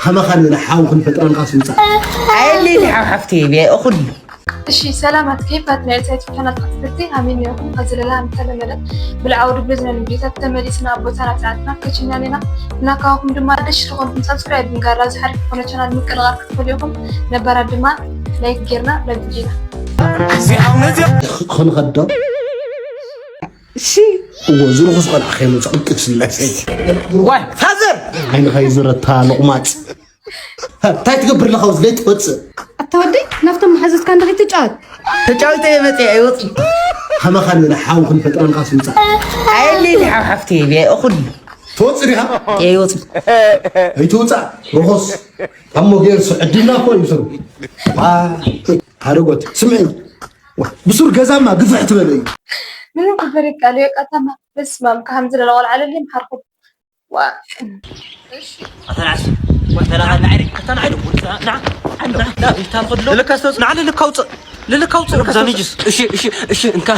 ከመኻን ወደ ሓው ክንፈጥረልካ ስውፃ። ኣየሊ ሓው ሓፍቲ እኩል። እሺ፣ ሰላማት ኬፋት ናይ ዩቲዩብ ቻናል ተኸታተልቲ ሃሚን ነይርኩም። ከዚ ለላ ከም ተለመደ ብልዓዊ ድብዝና ንግዲታት ተመሊስና ኣብ ቦታና ሰዓትና ከችና ኔና። እናካዋኩም ድማ ደሽ ዝኾንኩም ሳብስክራይብ ምግባር፣ ኣብዚ ሓሪፍ ዝኾነ ቻናል ምቅልቃል ክትፈልዩኩም ነባራት ድማ ላይክ ጌርና ላይክ ጌርና። ክንኸዶ እሺ። እዎ፣ ዝርኹስ ቆልዓ ከይመጽእ ቅድስቲ ስላሴ። ዋይ ፋዘር፣ ዓይንኻ ይዝረታ ሎቕማጽ። እንታይ ትገብር ኣለኻ? ኣብዚ ዘይትወጽእ። ኣታ ወደይ፣ ናብቶም መሓዙትካ እንዳ ከይትጫወት። ተጫዊተ እየ መጽእ፣ ኣይወጽእ። ከመኻን ወደ ሓው ክንፈጥረልካ ስውጻ። ኣየሊ ሓው ሓፍቲ እየ፣ እኹል። ትወጽእ ዲኻ? እየ፣ ይወጽእ። ኣይትውጻእ፣ ርኹስ። ካብ ሞጌርሱ ዕድልና እኮ እዩ ስሩ። ዋ፣ ሓረጎት፣ ስምዒ። ዋ፣ ብሱር ገዛማ ግፍሕ ትበለ እዩ። ምንም ክግበር ይከኣል እዩ፣ ቀታማ። በስመ ኣብ፣ ከም ዝለለ ቆልዓ ለሊ ምሓርኩም። ዋ። እሺ። ኣታ ንዓስ፣ ወይ ተላኻ ንዓይ፣ ኣታ ንዓይ ደው፣ ንዓ፣ ንዓ፣ ንዓ፣ ንዓ፣ ኢልካ ንኸድሎ። ልልካ ስተውጽእ፣ ንዓ ልልካ ውጽእ፣ ልልካ ውጽእ፣ ልልካ ስተውጽእ። ዛሚጅስ። እሺ፣ እሺ፣ እሺ፣ እንካ።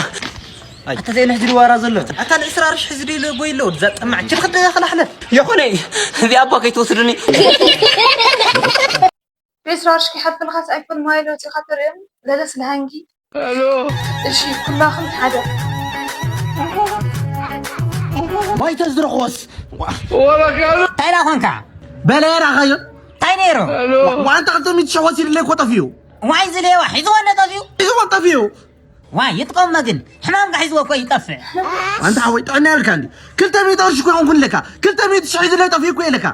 ኣይ። ኣታ ዘይንሕዚ ድዋራ ዘሎ። ኣታ ንዕስራ ርሽ ሕዚ ደይለ ጎይ ኣሎ፣ እዛ ጠማዕ። ችል ኸደ ያኸል ኣሕለ። የኾነ፣ እዚኣ እባ ከይትወስዱኒ። ቤት ራርሽ ክሓልፈልኻስ ኣይፎን ማይሎ ወፂኻ ተርእዮም ለለስ ለሃንጊ። ሄሎ። እሺ፣ ኩላኹም ሓደ። ባይተ ዝረኽቦስ? ወረካሉ። እንታይ ዳ ኾንካ? በለ ራኸዮ። እንታይ ነይሩ? ሄሎ። ዋ-፣ ዋንታ ክልተ ሚእቲ ሸሕ ወሲድለይ እኮ ጠፊኡ። ዋይ ዝሌዋ፣ ሒዝዎ እንደ ጠፊኡ? ሒዝዎ ጠፊኡ። ዋይ ይጥቀሞ ግን፣ ሕማም ጋሕ ሒዝዎ እኮ ይጠፍእ። ኣንታ ሓወይ፣ ጥዕና የብልካ እንዲ። ክልተ ሚእቲ ቅርሺ እኮ ይኾንኩን ኣለካ። ክልተ ሚእቲ ሸሕ ሒዝለይ ጠፊኡ እኮ የለካ።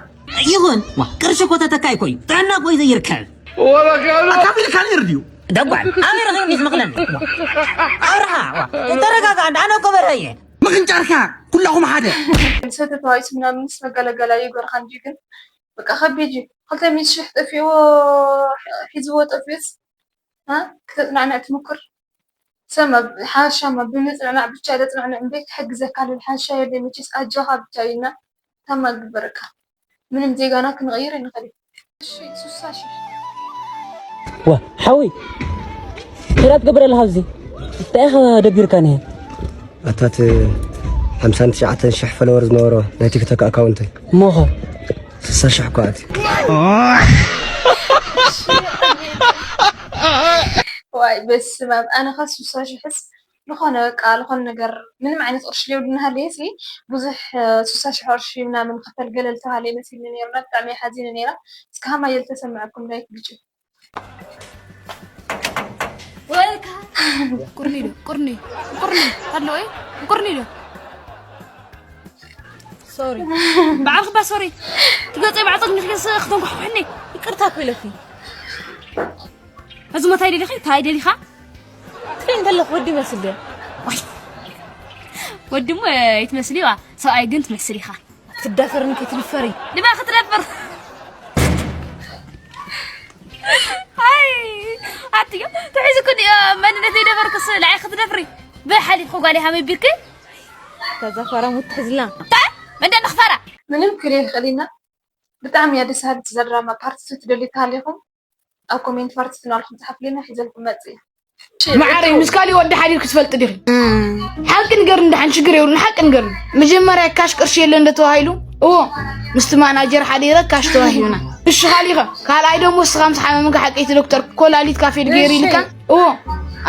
ይኹን፣ ዋ፣ ቅርሺ እኮ ተተካኢ እኮ እዩ። ጥዕና እኮ እዩ ዘይርከብ። ወረካሉ። ኣካቢልካ ነይሩ ድዩ? ደጓል፣ ኣበይ ረኺብኒ ዝምኽለኒ? ኣብርሃ፣ ዋ፣ ተረጋጋ፣ እንዳ ኣነ እኮ በርሀ እየ። ምኽንጫርካ፣ ኩላኹም ሓደ። ሰተት ተባኢሱ ምናምንስ መገለገላ እዩ ገርኻ እንጂ ግን፣ በቃ ከቢድ እዩ። ክልተ ሚእቲ ሽሕ ጠፊእዎ፣ ሒዝዎ ጠፊኡስ፣ እ? ክተጽናንዕ ትምኩር። ሰማ፣ ሓሻማ ብምጽንናዕ ብቻ ለጽናንዕ እምበይ ክሕግዘካ ልብል ሓሻ የለይ። መቼስ ኣጆኻ ብቻ ኢልና ታማ ግበረካ። ምንም ዜጋና ክንቕይር ኣይንኽእል። እሺ፣ ሱሳ ሺሕ። ዋ፣ ሓዊ፣ እንታይ ትገብር ኣለኻ ኣብዚ? እንታይ ኢኻ ደቢርካ ነህ? ኣታት ሓምሳን ትሽዓተን ሽሕ ፎሎወር ዝነበሮ ናይ ቲክቶክ ኣካውንተይ። እሞ ኸ? ስሳ ሽሕ እኮ ኣትዩ። ዋይ፣ በስመ ኣብ። ኣነ ኸ ስሳ ሽሕስ ዝኾነ በቃ፣ ዝኾነ ነገር ምንም ዓይነት ቅርሺ ዘይብሉ እናሃለየ ሲ፣ ብዙሕ፣ እ፣ ስሳ ሽሕ ቅርሺ ምናምን ክፈል ገለ ዝተባሃለ ይመስልኒ ነይሩ። እና ብጣዕሚ እየ ሓዚነ ነይረ። እስከ ሃማየ ዝተሰምዐኩም ላይክ ግጭ። ወልካ። ቁርኒ ዶ? ቁርኒ። ቁርኒ። ኣሎ ወይ? ቁርኒ ዶ? ሶሪ። በዓልኺ እባ ሶሪ። ትገጸይ ባዕጾ ንኺስ ክተንኳሕኩሕኒ። ይቅርታ እኮ ኢለኪ። እዚ ሞ ታይ ደሊኺ? ታይ ደሊኻ? ትሪኢ እንተለኹ ወዲ ይመስል ድየ? ዋይ። ወዲ እሞ ኣይትመስሊ ዋ። ሰብኣይ ግን ትመስል ኢኻ። ክትዳፈርኒ ከይትድፈሪ። ንመን ክትደፍር? ኣይ፣ ኣትዮ፣ ተሒዝኩ ድዮ መንነት ይደፈርኩስ ንዓይ ክትደፍሪ? ብሓሊፍኩ ጓል ሃመይ ቢርኪ? ከዛ ፋራ ሙት ትሕዝላ። እንታይ? መንደን ንኽፋራ? ምንም ክልል ኸሊና ብጣዕሚ እያ ደስ በሃሊት እዛ ድራማ። ፓርት ቱ ትደልዩ እንተሃሊኹም ኣብ ኮሜንት ፓርት ቱ እናልኩም ጸሓፉልና፣ ሒዘልኩም መጽእ እየ። መዓረይ፣ ምስ ካሊእ ወዲ ሓዲርኪ ትፈልጢ ዲኺ? ሓቂ ንገርኒ፣ ደሓን ሽግር የብሉን፣ ሓቂ ንገርኒ። መጀመርያ ካሽ ቅርሺ የለን ዶ ተባሂሉ? እዎ፣ ምስቲ ማናጀር ሓዲረ ካሽ ተዋሂብና። እሺ፣ ካሊኸ? ካልኣይ ደሞ እስኻ ምስ ሓመምካ ሓቀይቲ ዶክተር ኮላሊት ካፌድ ገይሩ እሺ። ኢልካ? እዎ፣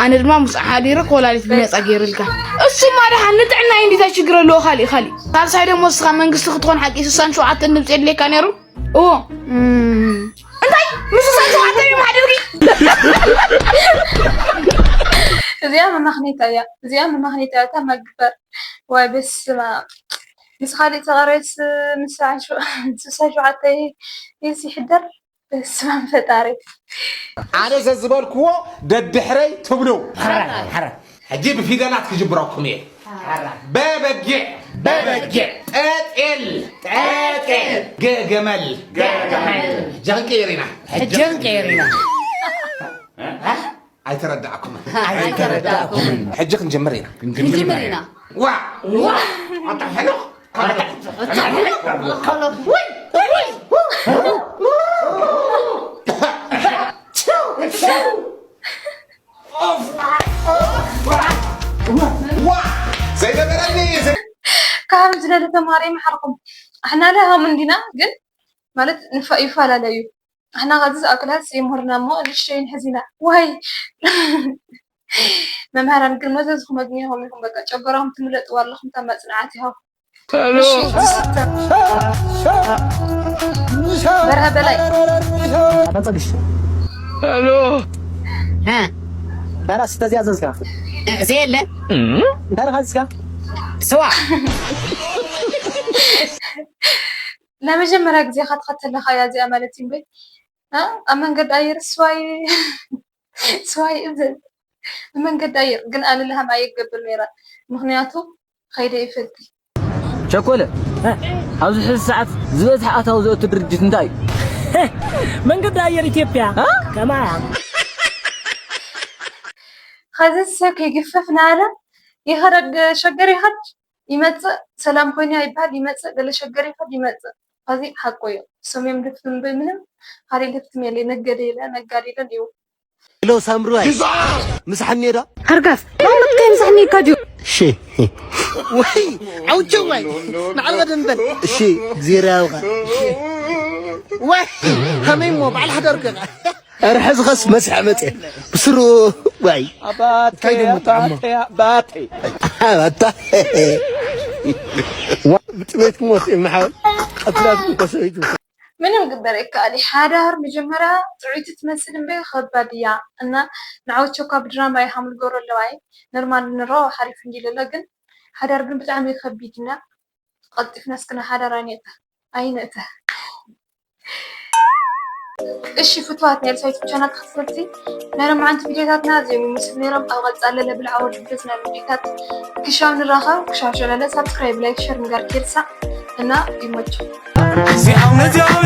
ኣነ ድማ ምስ ሓዲረ ኮላሊት ብነጻ ገይሩ ኢልካ። እሱማ ደሓን ንጥዕና እዩ፣ እንዲታይ ሽግር ኣለዎ? ካሊእ፣ ካሊእ። ሳልሳይ ደሞ እስኻ መንግስቲ ክትኾን ሓቂ ስሳን ሸውዓተን ድምፂ የድልየካ ነይሩ? እዎ። እም፣ እንታይ? ምስ ስሳን ሸውዓተን እዮም ሓዲርኪ? እዚኣ መማኽኔታ እያ፣ እዚኣ መማኽኔታ እያ፣ እታ መግበር። ዋይ፣ በስመ ኣብ። ምስ ካሊእ ተቐረስ፣ ምስ ስሳን ሸው-፣ ስሳን ሸውዓተ ይስ ይሕደር። በስመ ኣብ ፈጣሪ። ኣነ ዘዝበልክዎ ደድሕረይ ትብሉ። ሕራይ፣ ሕራይ። ሕጂ ብፊደላት ክጅብረኩም እየ። በበጊዕ፣ በበጊዕ። ጠጤል፣ ጠጤል። ገገመል፣ ገገመል። ሕጂ ክንቅይር ኢና። ሕጂ ክንቅይር ኢና። ኣይተረዳእኩምን። ኣይተረዳእኩምን። ሕጂ ክንጅምር ኢና። ክንጅምር ኢና። ዋ! ዋ! ኣታ ሕሉቕ! ዘይነበረኒ፣ ዘይ-፣ ካብ ዝለለ ተማሪ ይምሓርኩም። ኣሕና ለ ሃም እንዲና ግን ማለት ንፋ ይፈላለዩ። ኣሕና ኸዚ ኣብ ክላስ ይምህርና እሞ ንእሽተይ ንሕዚና ዋይ መምህራን ግን መዘዝኹም ኣግኒኹም ኢኹም። በቃ ጨጎራኹም ትምለጥዋ ኣለኹም። ተማጽንዓት ይሃው። እሺ፣ ዝስተ በርሀ በላይ። ኣታ ጸግሽ ሄሎ እ፣ ዳራ ስተዚያ ዘዝካ ዘየለ እንታይ ረኻ ዝካ ስዋ ንመጀመርያ ግዜ ኻትኸተለኻ እያ እዚኣ ማለት እዩ። እምበይ እ፣ ኣብ መንገዲ ኣየር ስዋይ ስዋይ እብል ብመንገዲ ኣየር ግን ኣነ ልሃም ኣየገብር ነይራ። ምኽንያቱ ኸይደ ይፈልጥ ቸኮለ፣ ኣብዚ ሕዚ ሰዓት ዝበዝሐ ኣታዊ ዘእቱ ድርጅት እንታይ እዩ? መንገዲ ኣየር ኢትዮጵያ ከማያ ኸዚ ሰብ ከይግፈፍ ናለ ይኸረድ ሸገር ይኸድ ይመጽእ። ሰላም ኮይና ይበሃል ይመጽእ። ገለ ሸገር ይኸድ ይመጽእ። ኸዚ ሓቆ እዩ። ሰም እዮም ልፍትም በይ ምንም ካሊእ ልፍትም የለ። ነገደ የለ ነጋድ የለ እዩ። ሄሎ ሳምሩዋይ ምሳሕኒ ዶ ሓርጋፍ ናውነት ከይምሳሕኒ ካድዩ እሺ ወይ ዓውቸዋይ ንዓል ቀደም በል እሺ እግዜር ያውቃ ወይ ከመይ እሞ ባዕል ሓዳር ገና ኧረ ሕዚ ኸስ መስሐ መፅእ ብስሩ ዋይ ኣባቴ ኣባቴ ኣባቴ ኣታ ብጥሜት ክሞት እየ ምሓወል ቀትላት እኮ ሰበይቱ ምንም ግበር ይከኣል እዩ። ሓዳር መጀመርያ ጥዑይቲ ትመስል እምበይ ኸባድ እያ። እና ንዓወት ቸኳ ብድራማ ይሃም ልገብሮ ኣለዋ እየ ነርማል ንሮ ሓሪፍ እንዲለሎ ግን ሓዳር ግን ብጣዕሚ ከቢድ እና ቀልጢፍና እስክና ሓዳር ኣይንእተ ኣይንእተ። እሺ ፍትዋት ናይ ርሳይት ቻናል ተኸትፈልቲ ናይ ሎማዓንቲ ቪዲዮታትና እዚኦም ይመስሉ ነይሮም። ኣብ ቀፃለ ለብል ዓወት ቪዲዮት ናይ ቪዲዮታት ክሻብ ንራኸብ ክሻብ ሸለለ ሳብስክራይብ ላይክ ሸር ምግባር ከይርሳዕ እና ይመችኩም። እዚኦም እዚኦም